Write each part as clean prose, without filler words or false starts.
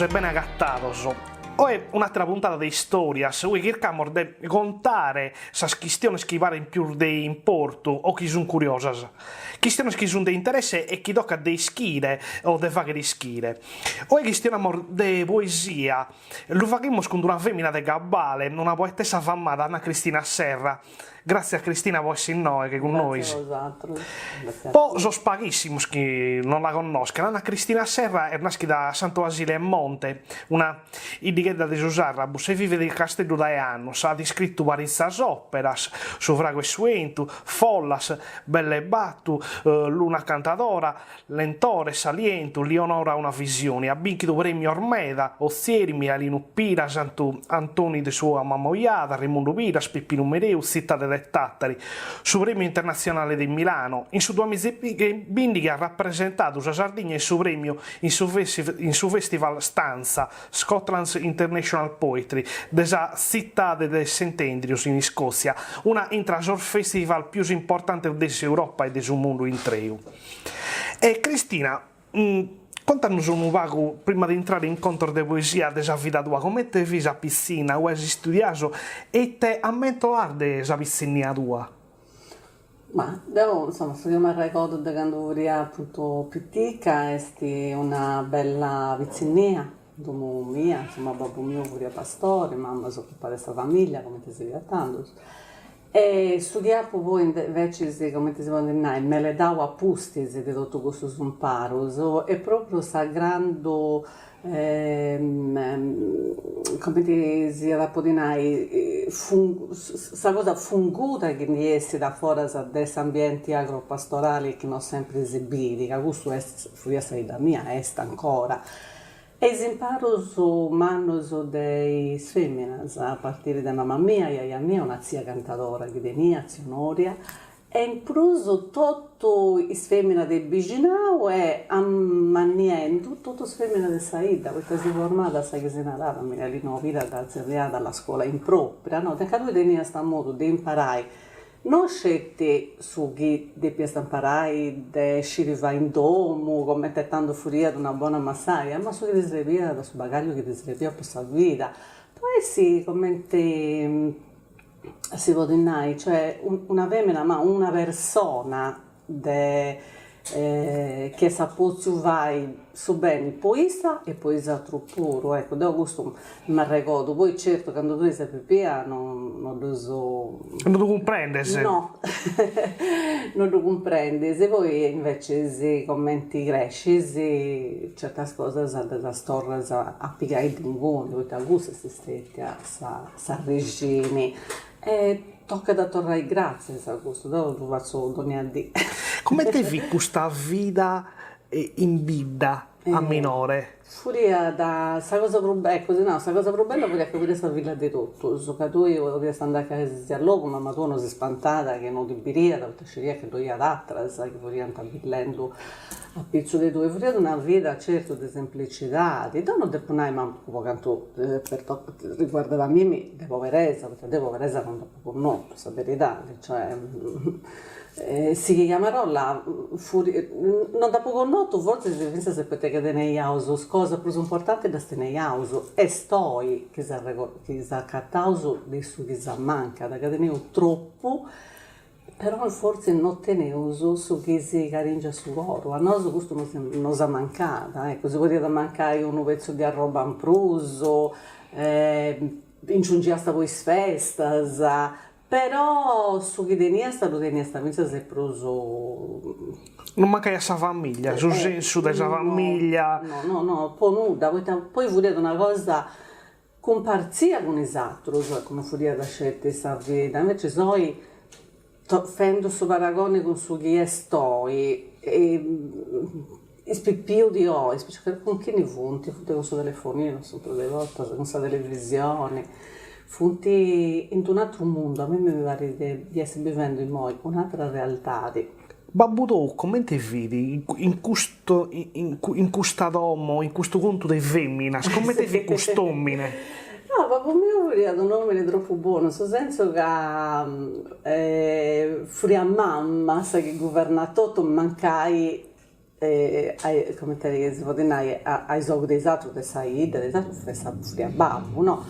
totus e bene agatados. Oe un'àtera puntada de Istòrias, ue chircamus de contare sas chistiones chi parent pius de importu o chi sunt curiosas. Chistiones chi sunt de interesse e chi tocat de ischire o de fàghere ischire. Oe chistionamus de poesia. Lu faghimus cun una fèmina de gabbale, una poetessa famada, Anna Cristina Serra. Gràtzias Cristina po essi inoghe cun nois. Po sos paghìssimos chi non la connoschen, Anna Cristina Serra est nàschida a Santu 'Asile 'e Monte, una 'iddighedda de su Sarrabus, e vivet in Casteddu dae annos. At iscritu paritzas òperas, Su fragu 'e su 'entu, Follas, Bella e Battu, Luna cantadora, Lentore, S'alientu, Lionora una visioni. At bìnchidu prèmios meda, Otzieri, Mialinu Pira, Santu Antoni de su Mamoiada, Remundu Piras, Pipinu Mereu, Tzitade de Tàtari, su Prèmiu Internatzionale de Milano. In su duamiza e bìndighi at rapresentadu sa Sardigna in su prèmiu in su in su Festival Stanza, Scotland's International Poetry, de sa tzitade de Saint Andrews in Iscòtzia, una intra sos festival pius importantes de s'Europa e de su mundu intreu. E Cristina, contanos unu pagu, prima de intrare in contos de poesia, de sa vida tua, comente fis a pitzinna, ue as istudiadu e ite ammentos as de sa pitzinnia tua? Ma deu, insoma, su chi m'arregodu de candu furia apuntu pitica est una bella pitzinnia, in domu mia, insoma, babbu miu furiat pastori, mama s'ocupat de sa familia, cumenti si fiat tandus, E su chi apu poi invecis, cumenti si podit nai, meledau a pustis de totu cussus imparus est propriu sa grandu cumenti si iat a podi nai sa cosa funguda chi ndi essit a foras de s'ambienti agropastorali chi no sempri si biri, ca custu est, furiat sa vida mia, est ancora E is imparus mannus de is feminas, a partiri de mama mia, jaja mia, una tzia cantadora chi tenia, tzia Onoria, e in prus totu is feminas de bixinau e ammanniendu totu is feminas de sa 'idda, poita si format sa chi si narat, Mialinu Pira dda tzerriat la scuola impropria, no, ca tui teniast modu de imparai No sceti su chi depiast imparai de sciri fai in domu, comente tando furiat una bona massaja, ma su chi ti srebiat, su bagagliu chi ti srebiat po sa vida, po essi comente si podit nai, cioè una femina ma una persona de chi essat potziu fai su beni po issa e po is atrus puru, eccu, deu custu m'arregodu, poi certu candu tui ses pipia no no ddus No ddu cumprendis? No, no ddu cumprendis, poi invecis cumenti crescis certas cosas ddas torras a pigai de inguni, poita cussa est stetia sa s'arrexini E tocat a torrai gràtzias a custu, deu ddu fatzu dònnia dì. Comente fit custa vida in bidda a minore? Furiat sa cosa prus bella, ecco si nau, sa cosa prus bella furiat ca furiast sa filla de totus, ca tui podiast andai a cali si siat logu, mama tua no si spantat chi no ti biriat, poita sciriat ca ddoi iat ateras chi furiant billendu Apitzu de tui furiat una vida certu de semplicidadi, deu no depu nai mancu po cantu pertocat riguardat a mimi de poberesa, poita deu poberesa non nd'apu connotu, sa beridadi, cioè sighit amarolla furi non nd'apu connotu fortzis fintzas poita ca teneiaus is cosas prus importantis ddas teneiaus, est oi chi chi s'acataus de su chi s'ammancat, ca teneus tropu Però fortzis no teneus su chi si caringiat su coru, a nosu custu nos ammancat, ecco, si podiat mancai unu petzu de arroba in prus, inciungiast po is festas, però su chi teniast ddu teniast fintzas e prus. Non mancaiat sa familia, su sensu de sa familia. No, no, no, po nudda, poita poi furiat una cosa Cumpartzia cun is atrus, ecco, no furiat sceti sa vida, invecis oi, fendu su paragoni cun su chi est oi, is pipius di oi, is piciochedus, cun chini funt? Funt cun su telefoninu, su prus de bortas, cun sa televisioni, funt in d'un'atru mundu, a mimmi mi parit de essi bivendi immoi un'atra realtadi. Babbu tou comente fit in custu in custa domo, in custu contu de feminas, comente fit cust'omine? No, babbu miu furiat un'omine tropu bonu, in su sensu ca furiat mama sa chi guvernat totu, mancai. Cumenti si podit nai, a is ogus de is atrus de sa 'idda, de is atrus furiat babbu, no?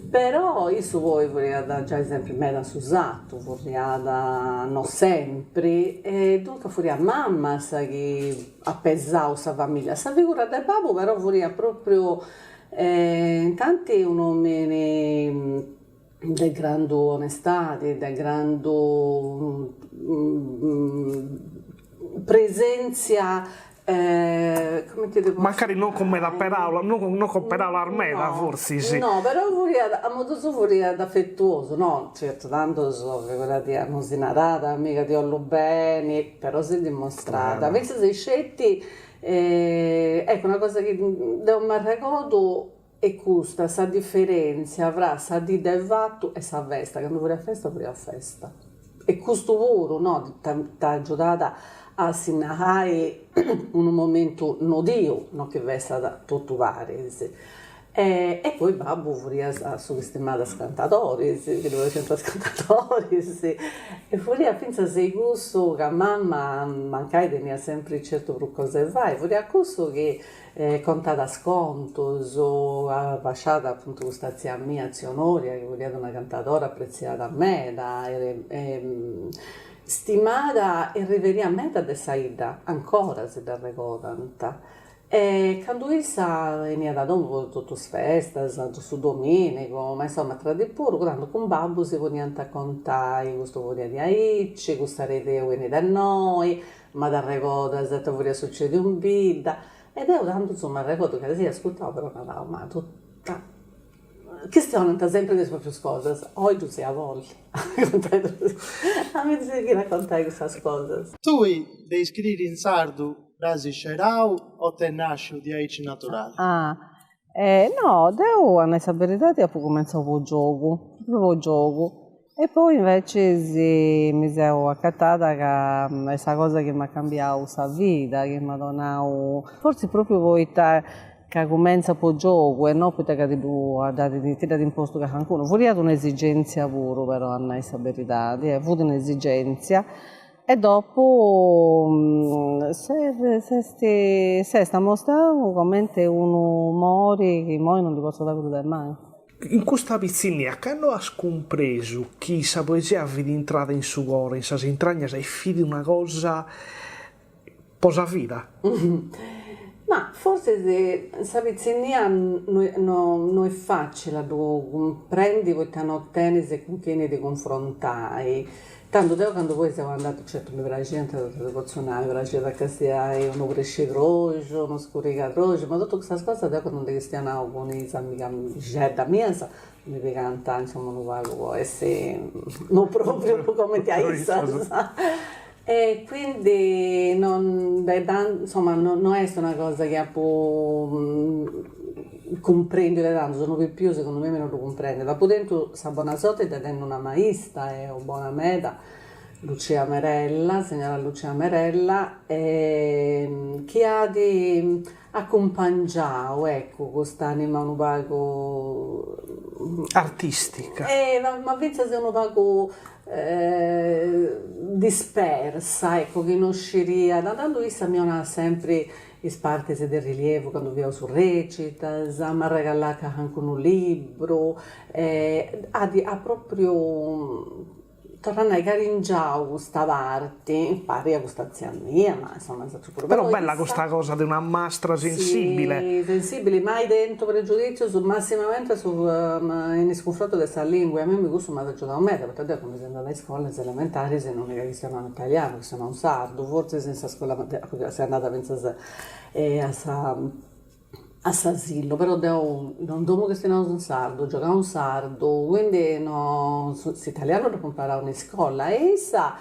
Però issu poi furiat giai sempri meda in su satu, furriat no sempri e duncas furiat mama sa chi at pesau sa familia. Sa figura de babbu però furiat propriu intanti un'omini de grandu onestadi, de grandu presèntzia, cumenti ddu potzu Mancari non cun meda peràulas, non cun peràulas meda fortzis. No, però furiat, a modu suu furiat afetuosu, no, certu tandus figurati non si narat miga ti 'ollu beni, però si dimostrat, fintzas isceti, eccu una cosa chi deu m'arregodu Est custa sa diferèntzia fra sa dì de fatu e sa festa, candu furiat festa furiat festa. E custu puru no t'agiudat a sinnalai unu momentu nodiu, no chi fessat totu paris. E poi babbu furiat su chi stimàt is cantadoris, chi ddi praxiant is cantadoris, e furiat fintzas cussu ca mama mancai teniat sempri certu prus cosa 'e fai, furiat cussu chi Contat is contus, abbasciat apuntu custa tzia mia, tzia Onoria, chi furiat una cantadora apretziada meda e stimada e riveria meda de sa 'idda, ancora si dd'arregodant. E candu issa 'eniat a domu po totu is festas, su dominigu, ma insoma atra dì puru, candu cun babbu si poniant a contai, custu furiat diaici, cust'aredeu 'enit a innoi, Ma t'arregodas ita furiat sucediu in bidda? E deu tandu insoma m'arregodu ca ddis ia ascurtau però narau, ma totu chistionant sempri de is proprius cosas, oi ddus ia bolli a mi sighiri a contai cussas cosas. Tui de iscriri in sardu dd'as iscerau o t'est nàsciu diaici naturali? Ah, no, deu a nai sa beridadi apu cumentzau po giogu, propriu po giogu, e poi invecis mi seu acatada ca est sa cosa chi m'at cambiau sa vida, chi m'at donau, fortzis propriu poita ca cumentzat po giogu e no poita ca ti ddu ti dd'at impostu calincunu, furiat un'esigèntzia puru però a nai sa beridadi, fut un'esigèntzia E dopu s'est amostau comente unu mori chi immoi non ndi potzu fai prus de mancu. In custa pitzinnia, cando as cumpresu chi sa poesia fit intrada in su coro, in sas intragnas e fit una cosa po sa vida? Ma forsis in sa pitzinnia no est facili a ddu cumprendi poita no tenis cun chini ti cunfrontai. Tandu deu candu poi seu andada, certu mi praxiant, ita ti potzu nai, mi praxiat a castiai unu obrescidroxu, unu scurigadroxu, ma totu custas cosas deu candu ndi chistionau cun is amixeddas mias mi pigant insoma unu pagu po essi no propriu cumenti a issas E quindi non de insoma no no est una cosa chi apu cumprendiu de tandus, unu pipiu segundu mei no ddu cumprendit, apu tentu sa bona sorti de tenni una maista eo bona meda, Lucia Merella, signora Lucia Merella, chi at acumpangiau, eccu, cust'anima unu pagu Artistica. Ma fintzas unu pagu dispersa, eccu, chi no sciriat, tandu issa mi 'onat sempri is partis de rilievu candu fiaus recitas, m'arregallat calincunu libru, at at propriu Torru a nai caringiau custa parti, impari a custa tzia mia, ma insoma is atrus puru. Però bella custa cosa de una mastra sensibile. Si, sensibili, mai tentu pregiuditzius, massimamente su in is cunfrontus de sa lingua e a mimmi cussu m'at agiudau meda, poita deu candu seu andada a iscola, is elementaris, non est ca chistionau italianu, chistionau sardu, fortzis in sa scola seu andada fintzas a sa a s'asilu, però deu in domu chistionaus in sardu, giogau in sardu, quindi no s'italianu dd'apu imparau in iscola e issa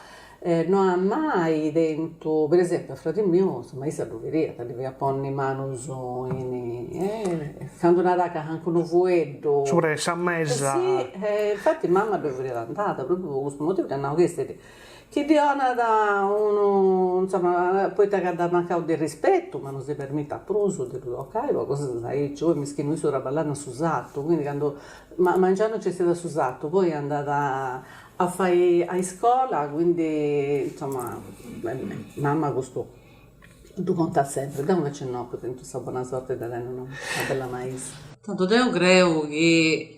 no at mai tentu, per esempiu a fradi miu, insoma issa ddu feriat, ddi faiat ponni manus in candu narat calincunu fueddu. Subra 'e sa mesa. Si, infati mama ddoi furiat andada propriu po custu motivu, dd'at nau chi Chi ddi 'onat unu, insoma, poita ca dd'at mancau de rispetu, ma no si permitat prus de ddu tocai po cosas aici, poi mischinu issu traballat in su satu, quindi candu a mengianu nci 'essiat a su satu, poi andat a fai a iscola, quindi insoma, mama custu. Ddu contat sempri, deu invece no apu tentu sa bona sorti de tenni una bella maista. Tantu deu creu chi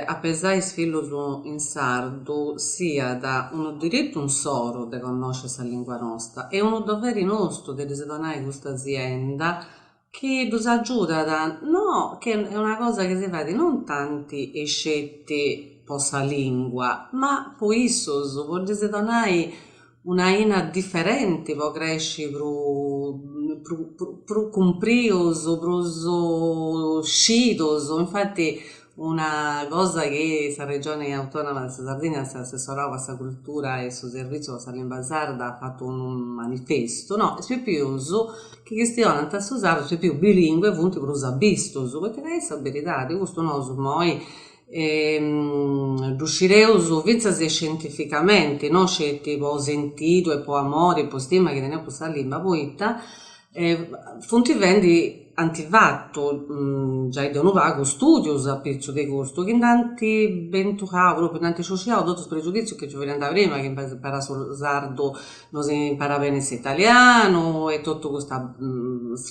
a pesai is fillus in sardu siat unu diritu insoru de connosci sa lingua nosta e unu doveri nostu de ddis donai custa sienda chi ddus agiudat, no, chi est una cosa chi si fait non tanti e sceti po sa lingua, ma po issus, po ddis donai un'aina diferenti po cresci prus prus cumprius, prus scidus, infati una cosa chi sa Regioni Autonoma de sa Sardigna, s'assessorau a sa cultura e su servitziu po sa limba sarda at fatu unu manifestu, no, is pipius chi chistionant su sardu, is pipius bilingue funt prus abistus, poita ca est sa beridadi, custu nosu immoi Ddu scireus fintzas scientificamenti, no sceti po sentidu e po amori e po stima chi teneus po sa limba, poita funt fendi, ant fatu giai de unu pagu studius apitzus de custu chi nd'ant bentucau propriu, nd'ant sciusciau totus is pregiuditzius chi nci fiant prima, chi imparai su sardu no si imparat beni s'italianu e totu custas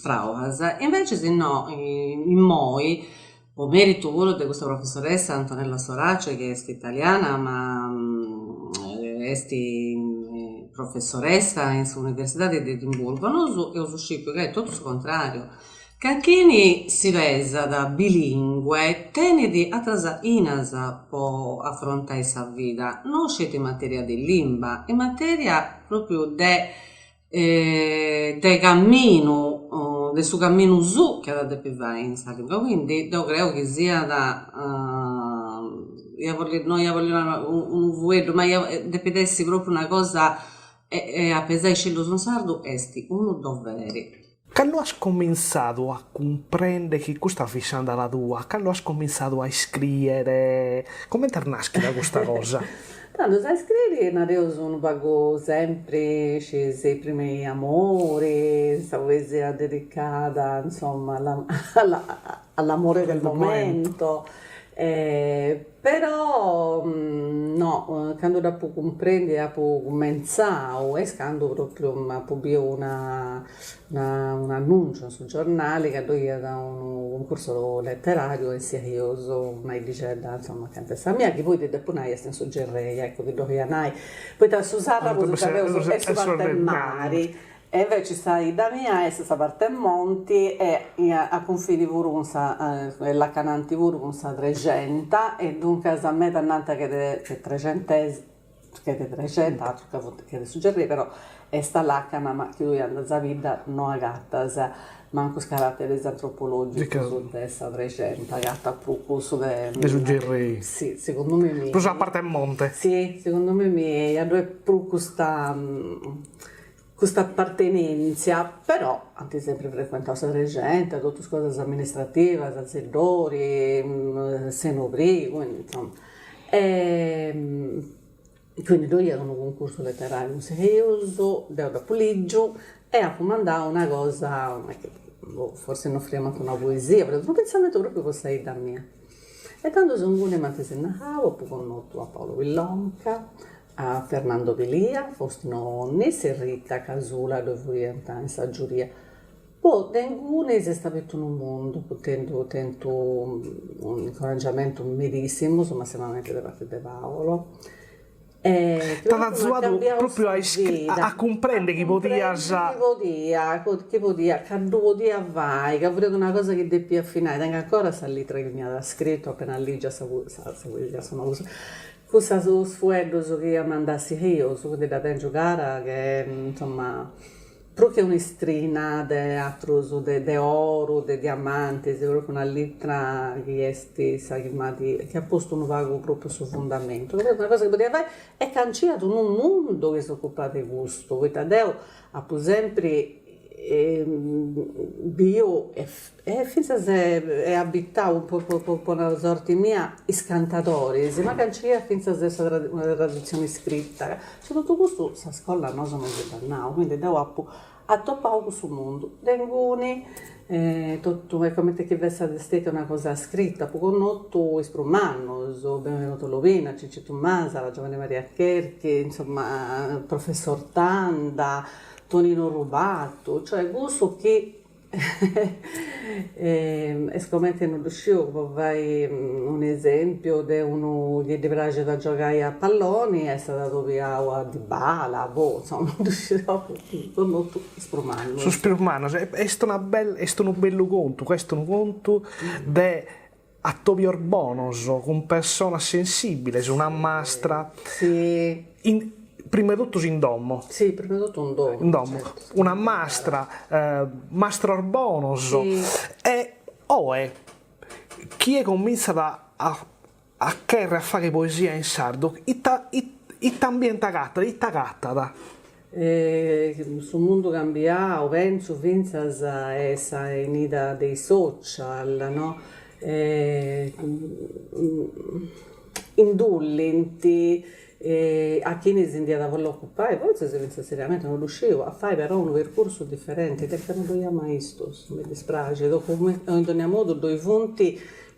fraulas, invecis no, immoi Po meritu puru de custa professoressa Antonella Sorace chi est italiana ma est professoressa in s'Universidadi de Edimburgo, nosu eus scipiu ca est totu su contrariu, ca chini si pesat bilingue tenit ateras ainas po afrontai sa vida, non sceti in materia de limba, in materia propriu de de camminu, de su camminu suu chi at a depi fai in sa lingua, quindi deu creu chi siat ia bolli no ia bolli nai unu fueddu ma ia depit essi propriu una cosa a pesai is fillus in sardu est unu doveri. Cando as comintzadu a cumprender chi custa fit s'andala tua? Cando as comintzadu a iscrìere? Comente est nàschida custa cosa? Tando a iscrìere nareus unu pagu sempri, scis, i primi amori, sa poesia dedicada, insomma, all'amore del momento Però no, candu dd'apu cumprendiu e apu cumentzau est candu propriu apu biu una un'annunciu in su giornali ca ddoi iat unu cuncursu leterariu e sigheus una 'iddixedda insoma acanta 'e sa mia, chi poi ti depu nai est in su Gerrei, eccu ti ddu 'olia nai, poita su Sarrabus dda faeus est su parte 'e mari E inveci sa 'idda mia est sa parte 'e monti e a cunfini puru cun sa est lacananti puru cun sa Trexenta e duncas meda nant che de trexentesi che de Trexenta atrus ca funt che de su Gerrei però est a lacana ma chi tui andas a bidda no agatas mancu is carateris antropologicus de sa Trexenta agatas prus cussu de De su Gerrei. Si, segundu mei Prus a parte 'e monte. Si, segundu mei eia ddu est prus custa Custa apartenèntzia, però, ant sempri frecuentau sa Trexenta, totus cosas amministrativas, Seddori, Senobrì, quindi insoma. E quindi ddoi iat unu cuncursu leterariu in Seus, deu dd'apu lìgiu e apu mandau una cosa, forsis no fiat mancu una poesia, fiat unu pentzamentu propriu po sa 'idda mia. E tando inguni m'ant sinnau, apu connotu a Paolo Pillonca, a Fernando Pilia, Faustino Onnis e Rita Casula ddoi furiant in sa giuria. Poi de inguni s'est abertu unu mundu, apu tentu tentu un'incoraggiamentu medissimu, massimamenti de parti de Paolo e T'at azuadu propriu a a cumprender chi podias. Chi podia, chi podia, ca ddu podia fai, ca furiat una cosa chi depia afinai, tengu ancora sa litra chi m'iat scritu apena ligia sa sa poesia, insoma Cussas cussus fueddus chi ia mandau sighius, quindi dda tengiu cara che insoma prus che un'istrina de atrus de de oru, de diamantis, propriu una litra chi est sa chi m'at chi at postu unu pagu propriu su fundamentu, ca fiat una cosa chi podia fai e ca nc'iat unu mundu chi s'ocupat de custu, poita deu apu sempri biu e fintzas e abitau po po bona sorti mia is cantadoris, ma ca nci iat fintzas una traditzioni scrita, cioè totu custu sa scola a nosu non si dd'at nau, quindi deu apu atopau cussu mundu, de inguni totu est cumenti chi fessat stetia una cosa scrita, apu connotu is prus mannus, Benvenuto Lobina, Cicitu Masala, Giovanni Maria Cherchi, insoma professor Tanda. Tonino Rubattu, cioè cussu chi Est comente no ddu sciu, po fai un'esempiu de unu chi ddi praxit a giogai a palloni e s'at atobiau a Dybala, boh, insoma, no ddu sciu, apu connotu is prus mannus. Sos prus mannos, est una bella, est unu bellu contu, ca est unu contu de atobios bonos cun personas sensibiles, una mastra, in prima 'e totus in domo. Si, prima 'e totu in domo. In domo, una mastra, mastros bonos e oe chie comintzat a a cherrer a fagher poesia in sardu ita ita ambiente agatat, ita agatat? Su mundu cambiau, pentzu fintzas a sa 'enida de is social, no, indullint a chini si nd'iat a bolli ocupai, fortzis fintzas seriamenti, no ddu sciu, a fai però unu percursu diferenti, poita no ddoi at maistus, mi dispraxit, o in dònnia modu ddoi funt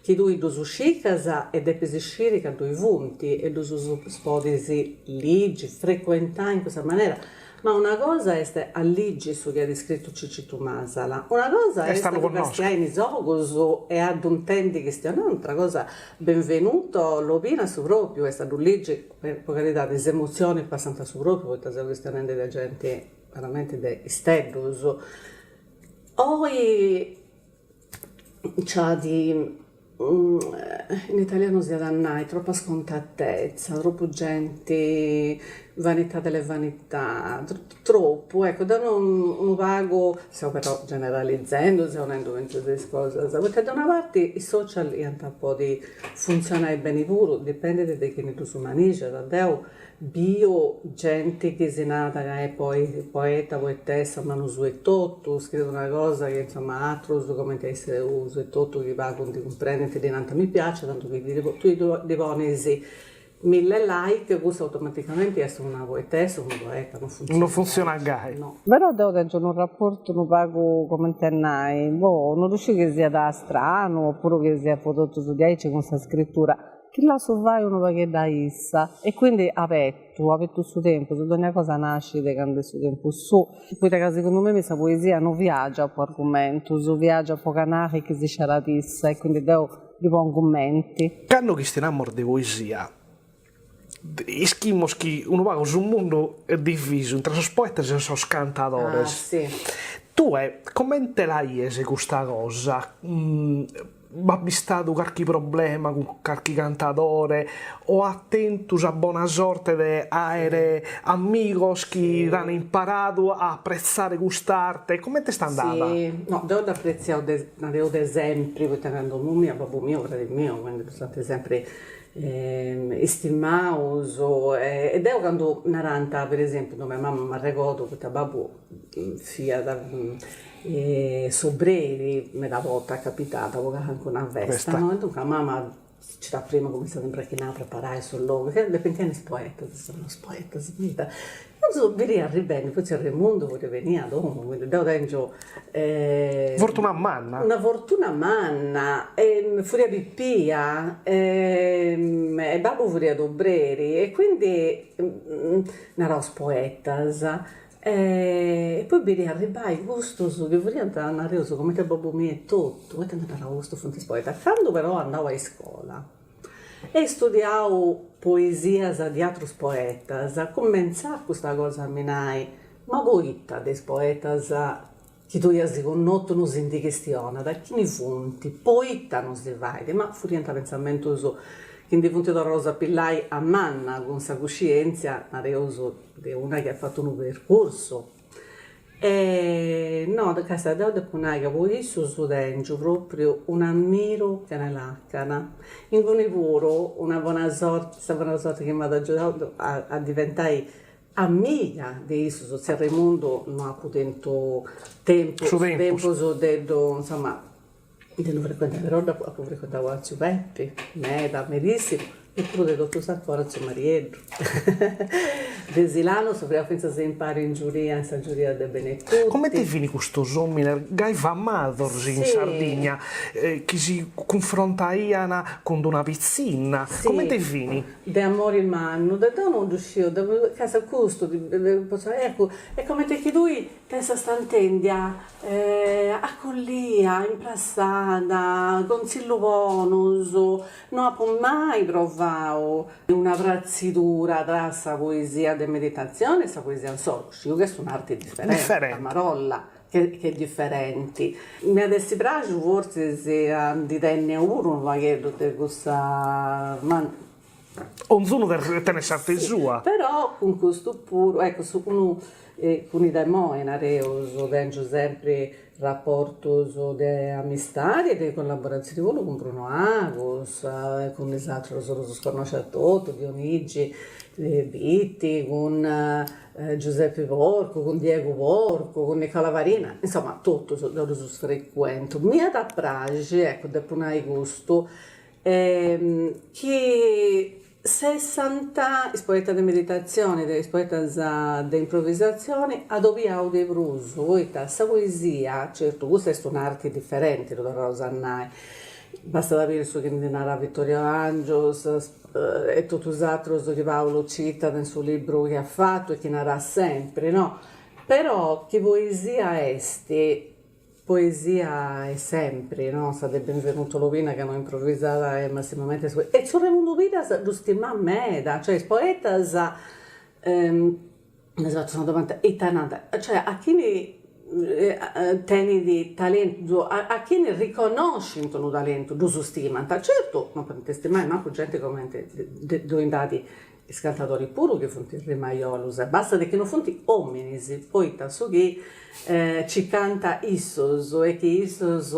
Chi tui ddus circas e depis sciri ca ddoi funt e ddus podis ligi, frecuentai in cussa manera, ma una cosa est a ligi su chi at scritu Cicitu Masala, una cosa est a ddu castiai in is ogus e a ddu intendi chistionai, un'atra cosa, Benvenuto Lobina su propriu, est a ddu ligi, po caridadi is emotzionis passant a su propriu poita seus chistionendi de genti veramenti de isteddus. Oi Nc'at, in italianu s'iat a nai, troppa scontatezza, tropu genti, vanità delle vanità, tropu, ecco, deu unu pagu, seu però generalizendu, seu nendu finzas is cosas, poita de una parti is social iant a podi funtzionai beni puru, dipendit de chini ddus manixat, deu Biu genti chi si narat ca est poeta, poetessa, ma no su etotu, scriit una cosa chi insoma atrus cumenti a issus etotu chi pagu ndi cumprendint ddi nant mi piace, tantu chi tui ddi ponis mille like, cussu automaticamenti est una poetessa o unu poeta, no funtzionat. No funtzionat gai. No. Però deu tengiu unu raportu unu pagu, cumenti a nai, boh, no ddu sciu chi siat stranu opuru chi siat po totus diaici cun sa scritura, Chi lassu fai unu pagheddu a issa e quindi abetu, abetu su tempus, dogna cosa nascit candu est su tempus suu, poita ca segundu mei sa poesia no viagiat po argumentus, viagiat po canalis chi si scerat issa e quindi deu ddi pongu menti. Cando chistionamus de poesia ischimus chi unu pagu su mundu est divisu intre sos poetas e sos cantadores. Ah si. Tue comente la 'ies custa cosa? B'at bistadu carchi problema cun carchi cantadore o as tentu sa bona sorte de àere amigos chi t'an imparadu a apretzare cust'arte? Comente est andada? Si, no, deu dd'apretziau de, deu de sempri, poita ca in domu mia babbu miu, fradi miu, quindi ddus ant sempri istimaus e deu candu narant, per esempiu, in domu 'e mama m'arregodu, poita babbu fiat s'obreri meda bortas capitat po calincuna festa no e duncas mama cida prima cuminzat a imbrachinai a preparai su logu e depint 'enni is poetas is poetas meda ddu biria arribendi poi tziu Arremundu puru beniat a domu quindi deu tengiu Fortuna manna. Una fortuna manna e furia pipia e babbu furiat obreri e quindi naraus poetas E poi biria arribbai custus chi furiant nareus cumenti a babbu miu etotu, poita ddis narau custus funt is poetas, candu però andau a iscola e studiau poesias de atrus poetas, cumentzat custa cosa a mi nai, ma poita de is poetas chi tui as connotu no si ndi chistionat, chini funt, poita no si fait, ma furiant pentzamentus chi ndi funt torraus a pillai a manna cun sa cuscientzia, nareus, de una chi at fatu unu percursu. E no, ca deu depu nai ca po issus tengiu propriu un'ammiru chene lacana. Inguni puru una bona sorti, sa bona sorti chi m'at agiudau a a diventai amiga de issus, tziu Arremundu no apu tentu tempus Su tempus. de ddu, insoma, de ddu frecuentai, però apu frecuentau a tziu Pepi, meda, medissimu. E prus de totus ancora tziu Marieddu. De Silanus fiaus fintzas impari in giuria, in sa giuria de Benetutti. Comente fin custos omines gai famados in Sardigna chi si cunfrontaian cun d'una pitzinna, comente fin? De amori mannu, de deu non ddu sciu, ca custu potzu nai, eccu, est comente chi tui t'essast intendia acollia, imprassada, contzillus bonus, no apu mai provau una pratzidura tra sa poesia de meditatzioni e sa poesia insoru, sciu ca est un'arti diferenti, a marolla chi est diferenti. M'iat essi praxiu fortzis a ndi tenni puru unu pagheddu de cussa ma Onzunu tenet s'arte sua. Però cun custu puru, ecco, su unu cun is de imoi nareus, tengiu sempri raportus de amistadi e de collaboratzioni puru cun Bruno Agus, cun is atrus ddus connosci a totu, Dionigi Bitti, cun Giuseppe Porcu, cun Diegu Porcu, cun Nicola Farina, insoma totus deu ddus frecuentu. M'iat a praxi, ecco, depu nai custu, chi s'essant is poetas de meditatzioni, is poetas de improvisatzioni adobiau de prus, poita sa poesia, certu custa est un'arti diferenti, ddu torraus a nai, bastat a biri su chi ndi narat Vittorio Angius e totus is atrus chi Paulu citat in su libru chi at fatu e chi narat sempri, no, però chi poesia est Poesia est sempri, no? Sa de Benvenuto Lobina ca no improvisat e massimamente su e su Remundu Piras ddu stimat meda, cioè is poetas mi seu fatu una domanda, ita nant, cioè a chini tenit talentu, a chini riconnoscint unu talentu ddus stimant, certu non podint stimai mancu genti cumenti ddoi nd'at Is cantadoris puru chi funt rimajolus e bastat chi no funt ominis, poita su chi circant issus e chi issus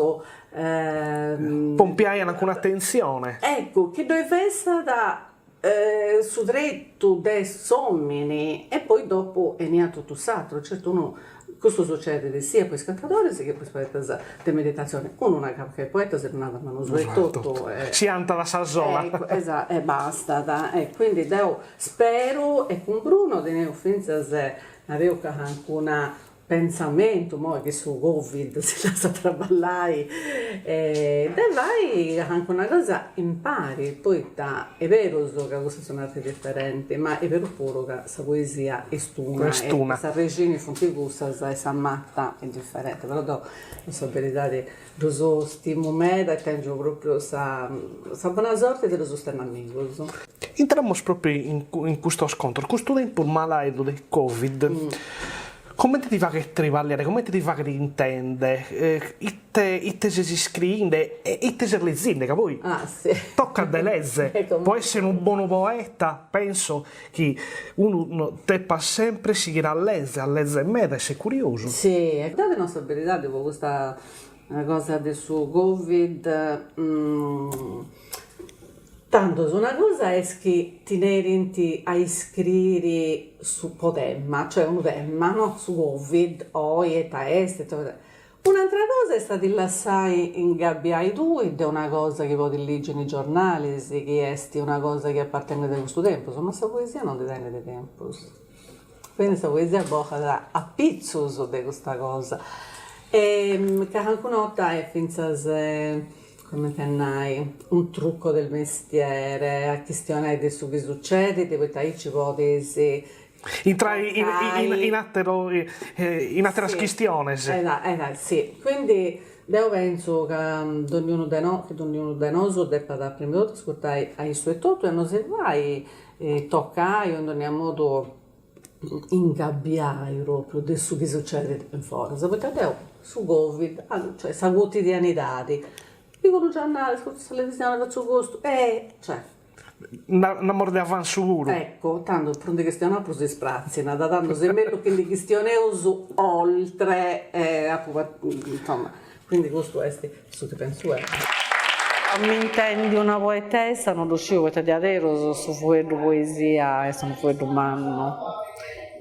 Pompiaiant cun atentzione. Eccu, chi ddoi fessat su tretu de s'omini e poi dopu 'eniat totu s'aturu, certu unu Custu sucedit siat po is cantadoris chi po is poetas de meditatzioni. Unu nat ca est poeta si ddu narat a manu sua etotu e. Si 'antat a sa sola. Eccu, esattu, e bastat. E quindi deu speru e cun Bruno teneus fintzas, nareus ca cancuna pentzamentu, imoi chi su Covid si lassat traballai, de fai cancuna cosa impari, poita est berus ca custa est un'arti diferenti, ma est berus puru ca sa poesia est una e is arrexinis funt cussas e sa mata est diferenti, però deu in sa beridadi ddus stimu meda e tengiu propriu sa sa bona sorti de ddus tenni amigus. Intramus propriu in custos contos, custu tempus malaidu de Covid Comente ti faghet tribagliare, comente ti faghet intende, ite ite ses iscriende e ite ses lezende, ca poi tocat de leze, po essere unu bonu poeta penso chi unu depat sempre sighire a leze, a leze meda, essere curiosu. Si, e deu nau sa beridadi po custa cosa de su Covid Tandus, una cosa est chi ti nerint a iscriri su po tema, cioè unu tema, no, su Covid, oi, ita est, un'antra cosa est a ti lassai ingabbiai tui de una cosa chi podis ligi in is giornalis, chi est una cosa chi apartenit a custu tempus, ma sa poesia non ndi tenit tempus, quindi sa poesia bogat apitzus de custa cosa e calincuna 'orta est fintzas Comente a nai, un trucco del mestiere, a chistionai de su chi sucedit, poita aici podis Intrai in ateru in ateras chistiones. Si, quindi deu pentzu ca donniunu de no chi donniunu de nosu depat prima de totu ascurtai a issu etotu e no si fai tocai o in dònnia modu ingabbiai propriu de su chi sucedit in foras, poita deu su covid, cioè sa quotidianidadi, pigu unu giornali, ascurtu sa televisioni, fatzu custu e cioè. Nd'amus de avansu puru. Eccu, tandu prus ndi chistionaus prus si spratzinat, tandu est mellus chi ndi chistioneus oltre e apu insoma, quindi custu est Su chi pentzu eo. A m'intendi una poetessa no ddu sciu poita diaderus su fueddu poesia est unu fueddu mannu,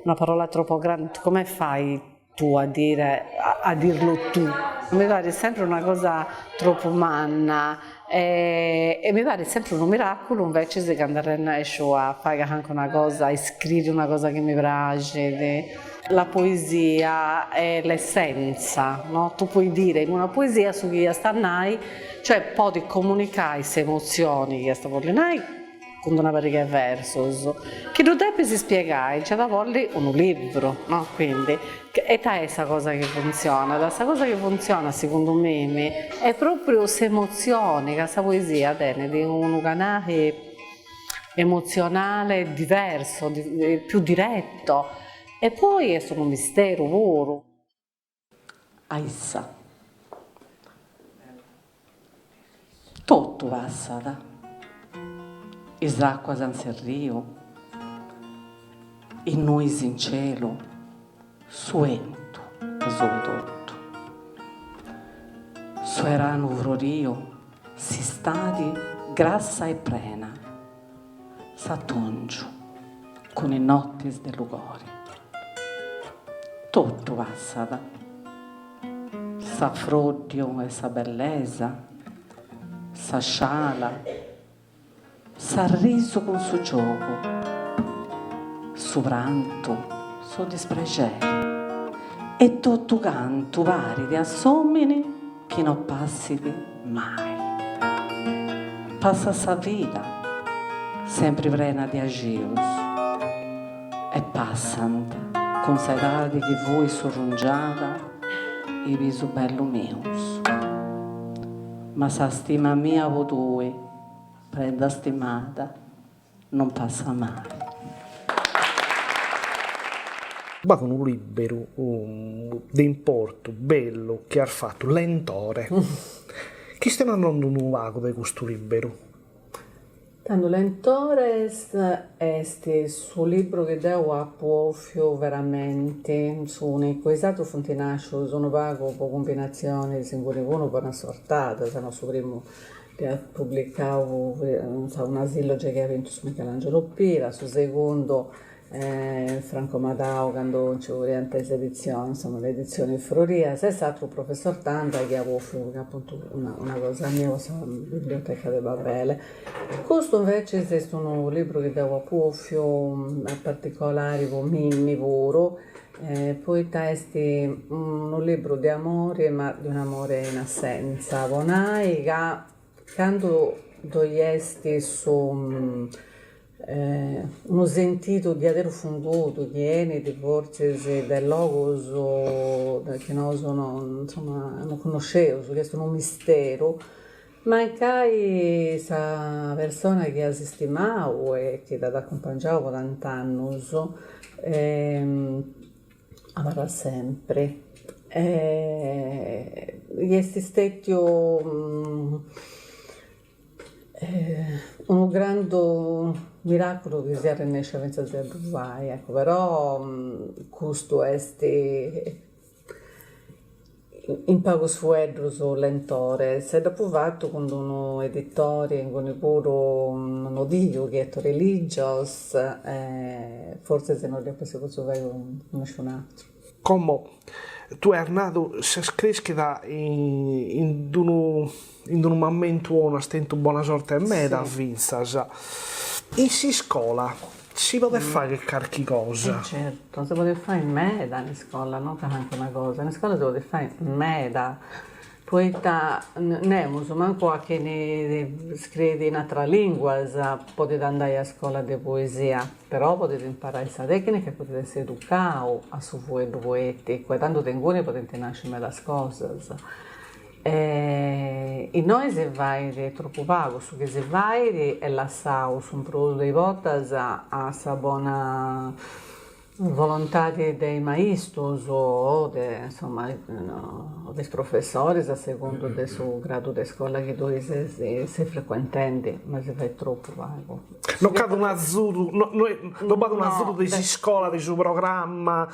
una parola troppo grande, come fai tu a dire a dirlo tu? Mi parit sempri una cosa tropu manna. E mi parit sempri unu miraculu invecis candu arrennesciu a fai calincuna cosa, a iscriri una cosa chi mi praxit. La poesia è l'essenza, no, tu puoi dire in una poesia su chi iast a nai, cioè podit comunicai s'emotzioni chi iast a bolli nai cun d'una pariga 'e versus, chi ddu depis ispiegai nc'at a bolli unu libru, no, quindi ita est sa cosa chi funtzionat? Sa cosa chi funtzionat segundu mimi est propriu s'emotzioni, ca sa poesia tenit unu canali emozionale diverso, più diretto e poi est unu misteru puru. A issa. Totu passat. Is acuas in s'erriu, is nuis in celu, su 'entu ca suit totu. Su 'eranu froriu, s'istadi grassa e prena, s'atongiu cun is notis de lugori. Totu passat, s'afroddiu 'e sa bellesa, sa sciala, s'arrisu cun su giogu, su prantu, su disprexeri e totu cantu parit a s'omini chi no passit mai. Passat sa vida, sempri prena de axius. E passant, cun s'edadi chi fuit surrungiada, is bisus bellus mius. Ma sa stima mia po tui, prenda stimada, non passat mai. B'at unu lìberu de importu bellu chi as fatu, Lentore. Chistiona nos unu pagu de custu lìberu. Tando Lentores est su libru chi deu apu 'ofiu veramenti, s'unicu, is atrus funt nascius unu pagu po cumbinatzionis inguni puru po assortadas, no su primu dd'iat publicau una silloge chi iat bintu su Michelangelo Piras, su segundu Franco Madau candu nci furiant is editzionis, insoma, le edizioni Frorias e s'atru professor Tanda chi at bofiu apuntu una una cosa mia po sa biblioteca de Babele. Custu invecis est unu libru chi deu apu 'ofiu particolari po mimmi puru, poita est unu libru de amori ma de un'amore in assenza, po nai ca candu ddoi est su Unu sentidu diaderu fungudu chi 'enit fortzis de logus chi nosu no insoma no connosceus, chi est unu misteru, mancai sa persona chi as istimau e chi t'at acumpangiau po tant'annus abarrat sempri. I est stetiu Unu grandu miraculu chi sia arrennescia fintzas a ddu fai, eccu, però custu est in pagus fueddus Lentores e dd'apu fatu cun d'unu editori inguni puru nodiu chi est Tore Ligios e fortzis no dd'ap'essi potziu fai cun nisciun'atru. Como Tue as nadu ses creschida in d'unu in d'unu mamentu 'onu, as tentu bona sorte meda fintzas. In s'iscola si podet fagher carchi cosa? E certu, si podet fai meda in iscola, no calincuna cosa, in iscola si podet fai meda Poita nemus, mancu a chini scriit in atras linguas, podit andai a scola de poesia, però podit imparai sa tecnica e podit essi educau a su fueddu poeticu e tandu de inguni podint nasci medas cosas. E innoi si fait tropu pagu, su chi si fait est lassau su prus de is bortas a sa bona Volontadi de is maistus o de insoma de is professoris a segundu de su gradu de scola chi tui ses ses frecuentendi, ma si fait tropu pagu. No c'at un'azudu, no no b'at un'azudu de s'iscola, de su programma?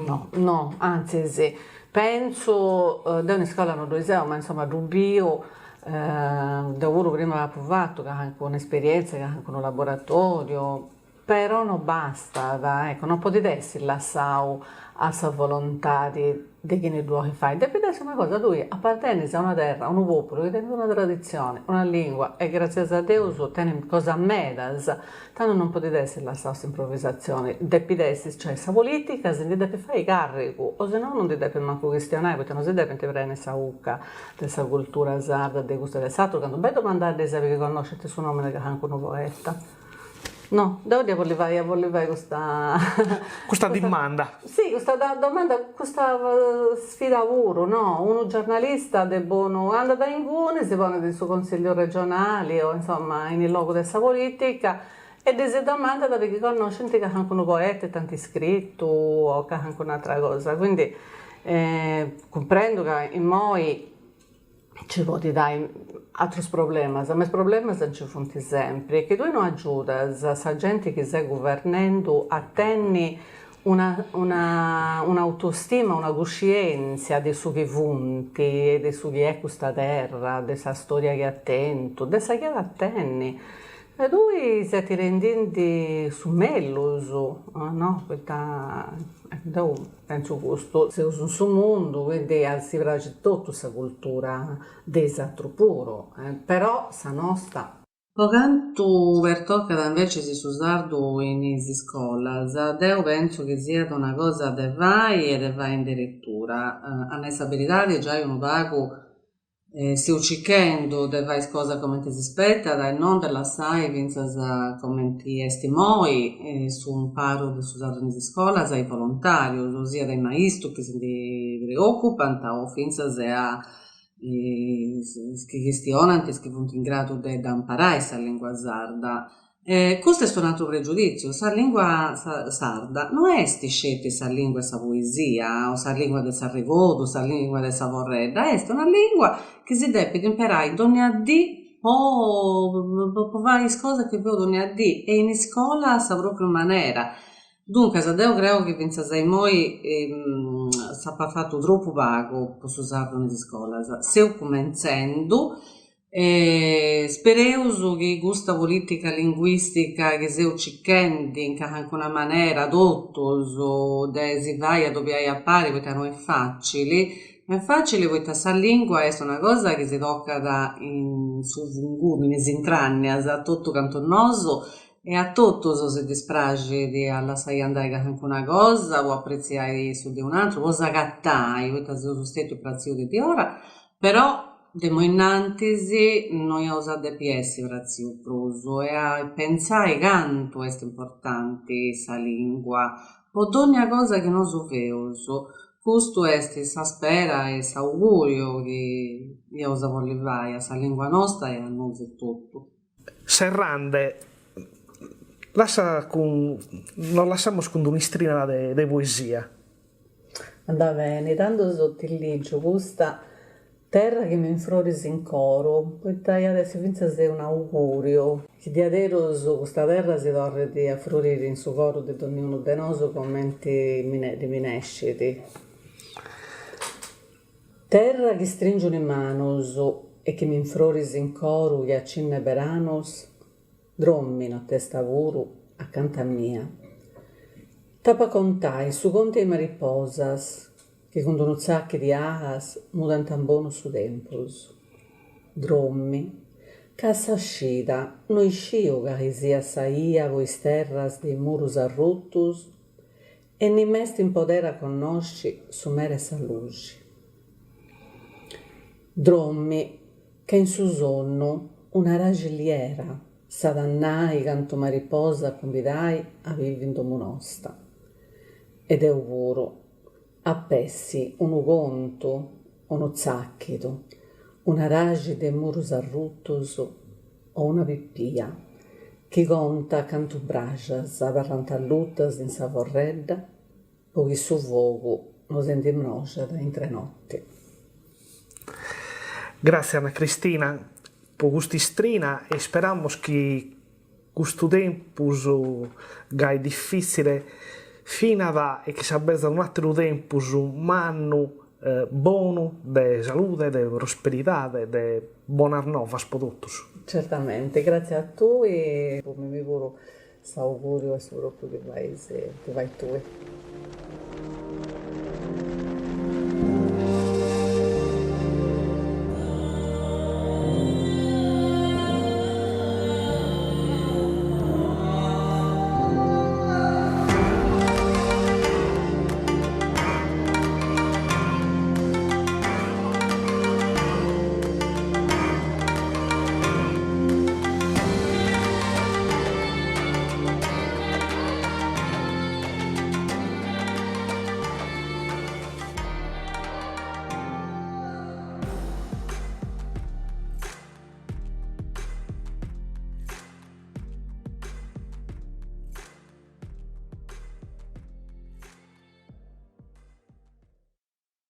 No, no, antzis, pentzu, deu in iscola no ddoi seu, ma insoma ddu biu, deu puru prima apu fatu calincuna esperienza, calincunu laboratoriu. Però no bastat, ecco, no podit essi lassau a sa volontadi de chini ddu 'olit fai, depit essi una cosa, tui apartenis a una terra, a unu populu chi tenit una traditzioni, una lingua e gratzias a Deus tenit cosas medas, tando non podit essi lassau a s'improvisatzioni, depit essi, cioè sa politica si ndi depit fai carrigu o si no non ndi depit mancu chistionai poita no si depint preni sa 'uca de sa cultura sarda, de custu e de s'aturu, candu bai domandaddis chi connoscint su nomini de calincunu poeta. No, deu dd'ia bolli fai, ia bolli fai custa Custa dimanda. Si, custa domanda, custa sfida puru, no, unu giornalista de bonu andat inguni, si ponit in su consigliu regionali o insoma in is logus de sa politica e ddis domandat chi connoscint calincunu poeta ita ant scritu o calincun'atra cosa, quindi cumprendu ca immoi Nci podit ai atrus problemas, ma is problemas nci funt sempri e chi tui no agiudas sa genti chi ses guvernendu a tenni una una un'autostima, una cuscientzia de su chi funt e de su chi est custa terra, de sa storia chi at tentu, de sa chi at a tenni, E tui ses tirendindi su mellus, no, poita deu pentzu custu, seus in su mundu, quindi si praxit totu sa cultura de is atrus puru, però sa nosta. Po cantu pertocat invecis su sardu in is iscolas, deu pentzu chi siat una cosa de fai e de fai in deretura, a nai sa beridadi giai unu pagu Seus circhendu de fai is cosas comenti si spetat e non de lassai fintzas comenti est immoi su imparu de su sardu in is iscolas a is volontàrius, siat a is maistus chi si ndi preocupant o fintzas a is chi chistionant, is chi funt in gradu de dda imparai sa lingua sarda. Custu est un'atru pregiudìtziu, sa lìngua sarda no est sceti sa lìngua 'e sa poesia o sa lìngua de s'arregodu, sa lìngua de sa forredda, est una lìngua chi si depit imperai dònnia dì po po fai is cosas chi feus dònnia dì e in iscola a sa pròpriu manera. Duncas deu creu chi fintzas a immoi s'apat fatu tropu pagu po su sardu in is iscolas, seus cumentzendu E spereus chi custa polìtica linguìstica chi seus circhendi in calincuna manera totus de si fai adobiai a pari poita no est fàcili, no est fàcili poita sa lìngua est una cosa chi si tocat in su fungudu, in is intrànnias, a totu cantu nosu e a totus si dispraxit a lassai andai calincuna cosa po apretziai su de un'atru, po s'agatai, poita seus stètius pratzius de diora, però De immoi innantis no iaus a depi essi pratzius prus e a pentzai cantu est importanti sa lìngua po dònnia cosa chi nosu feus. Custu est sa spera e s'augùriu chi iaus a bolli fai a sa lìngua nosta e a nosu etotu. Serrande, lassa cun, nos lassamus cun d'un'istrina de poesia. Andat beni, tandus ti lìgiu custa Terra chi m'infroris in coru, poita iat essi fintzas un'augùriu chi diaderus custa terra si torrit a froriri in su coru de donniunu de nosu comenti ddi minescit. Terra chi stringiu in manus e chi m'infroris in coru che a cinna 'e beranus, Drommi notesta puru acanta mia. T'apo a contai su contu 'e is mariposas chi cun d'unu tzàchidu 'e alas mudant in bonu su tempus. Drommi, ca a sa scida no isciu cali siat sa 'ia po is terras de is murus arrutus e ni m'est in poderi a connosci su mere 'e sa luxi. Drommi, ca in su sonnu un'araxi liera s'at a nai cantu mariposa cumbidai a bivi in domu nosta. E deu puru ap'essi unu contu, unu tzàchidu, un'araxi de murus arrutus o una pipia chi contat cantu braxas abarrant allutas in sa forredda po chi su fogu no si ndi mroxat intre notti. Gràtzias Anna Cristina po cust'istrina e isperamus chi custu tempus gai difìtzile finat e chi s'aberzat un'àteru tempus mannu bonu de salude, de prosperidade, de bonas novas po totus. Certamente, gràtzias a tui, po mimi puru. S'auguriu est su propriu chi fais chi fais tui.